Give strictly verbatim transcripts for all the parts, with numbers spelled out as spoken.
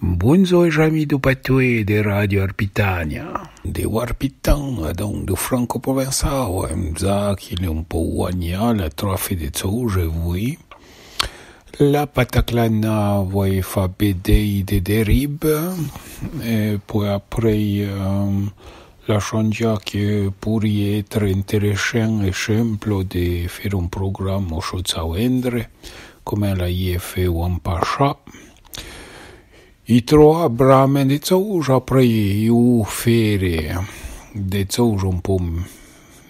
Bondzor, z'ami dou patoué de Radio Arpitania. De Arpitan, adon dou franco-provençal, em dza que l'è un pou ouagnà la trofe de tsouje, oui. La Pataclana, voi fa bédé de déribe, e poué apré, ehm, la chondja que pourrié étre intéressant, échemplo, de fére un programa su Tsawendre, comme la y é fé ouan pachà. I troa bramin de tsouje, apré i ou fére de tsouje un pou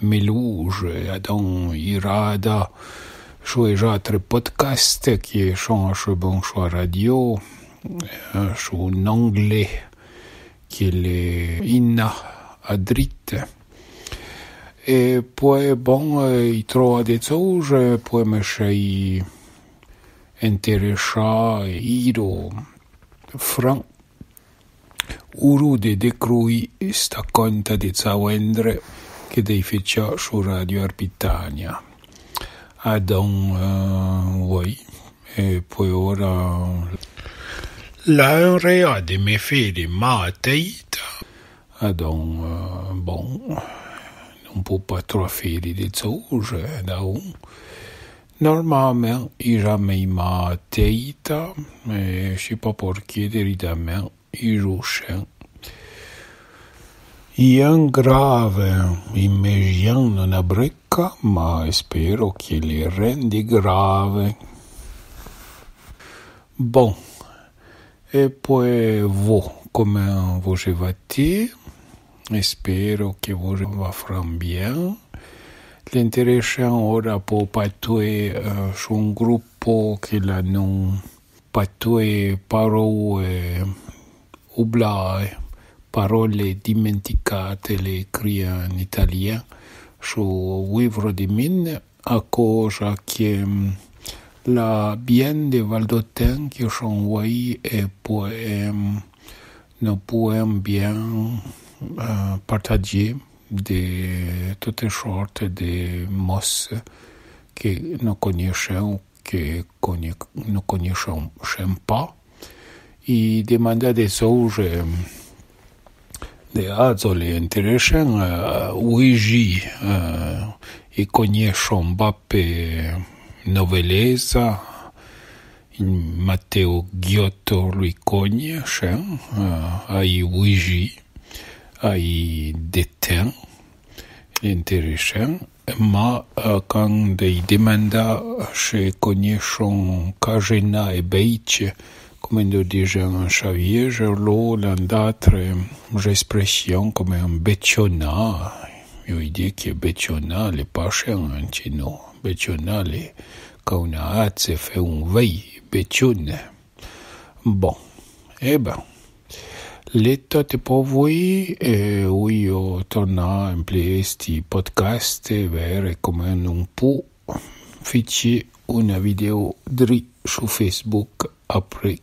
mélouje, adon i rada su é j'atre podcast que son su Bonsoir Radio, eh, su un anglé que l'è ina a drite. E poué, bon, eh, i troa de tsouje, poué me sei intéressà, iro fran ourou de décroui sta conta de Tsawendre que d'é fetcha su Radio Arpitania. Adon, eh, oui, e poué ora la enrea de me fére ma teita. Adon, eh, bon, non pou pa tro fére de tsouje, adon. Normalmin, i z'amé ma teita, e je sais pas pourqué, deridamin, i z'ouchen. I en grave, i me j'en non a breca, ma espéro que l'è ren de grave. Bon, e poué vo, comme vo j'é vati, espéro que vo va fran bien. L'intéressant ora pou patoué, eh, su un groupo que l'a non patoué parou, eh, oublae, parole dimenticate, l'è écrit en italien, su Vivre de mine, a causa que, mm, l'a bien de valdotèn que son voi e poué, mm, no pouèn bien, eh, partager de tote sorte de mos que no cognechéon, que cogne-, no cognechéon pa. I demanda de tsouje, eh, de azole intéressant, eh, Ouiji, eh, i cognechéon ba pe Noveleza, Matteo Ghiotto lui cognechéon, eh, ai Ouiji, ai Détin, intéressant. Ma, eh, can d'é demanda se cognechéon Cajena e Beiche, comme no dixéon Chavièje, lo l'an d'atre, eh, expression comme un betiona. Io i di que betiona l'è pa chen, eh, chez no. Betiona l'è can una atse fé un vei, betione. Bon, e ben, l'è tote po voi, e ouio torna emplé sti podcast, e vére comme non pou fichi una vidéo dri su Facebook apré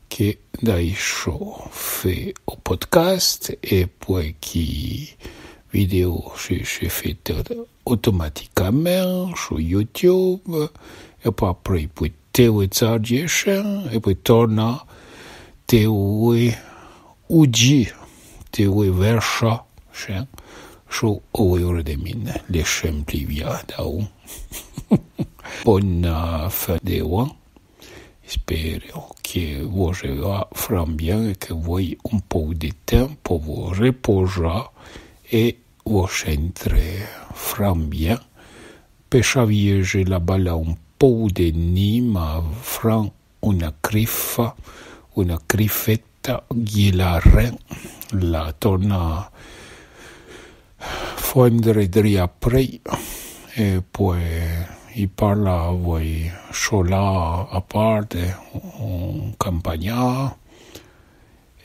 que d'aixo fé o podcast, e poué que vidéo se, se fé automaticamente su YouTube, e poué apré poué te oué tsardié chen, e poué torna te oué udji, te oué vercha chen, su oué ora de mine, l'è chen pli via da un. Bona fin de ouan. Espéro que vo j'é va fran bien e que voi un pou de tempo vo repoja e vo j'entre fran bien. Pe Chavièje l'a bala un pou de ni, ma fran una crifa, una crifeta, ghi l'a ren, l'a torna fondre dri apré, e poué i parla voi chola a parte un campagnà,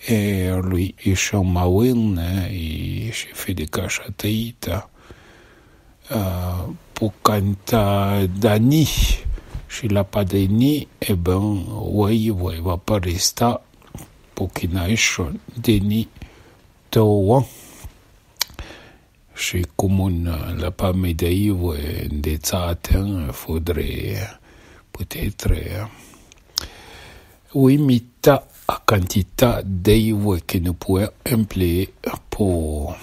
e lui i chon mawin, eh, i se fé de cacha teita, eh, pou canta dani, si l'a pa deni, e ben, voi, voi va pa resta, pou que n'aichon deni to ouan. Si comme l'a pa me dei, voi, de tsaten, faudrait, peut-être, eh, oui, mita a Quantità d'éivoue que no pouè empleé po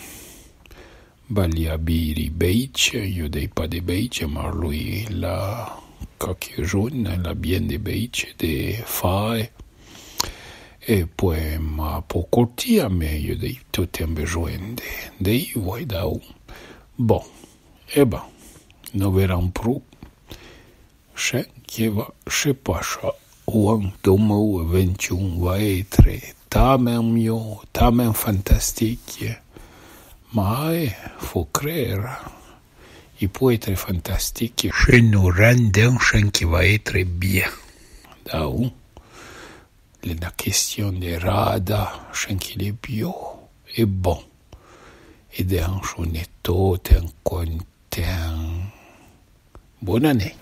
balià biri béitse, io dèi pa de béitse, ma lui l'a qualque-jun, l'a bien de béitse, de fae. E pouè ma po cortia, me io dèi tot en bezoin de, d'éivoue, dau. Bon, e ben, no veran pro. Chin que va se passà, o an dou mil e vint-e-un va étre tamen mio, tamen fantastique. Ma, eh, fo crère. I pouè étre fantastique se no rendèn chin que va étre bien. Dau, l'è na question de rada, chin que l'è bio e bon. E de an son è tot en conten. Bonne année.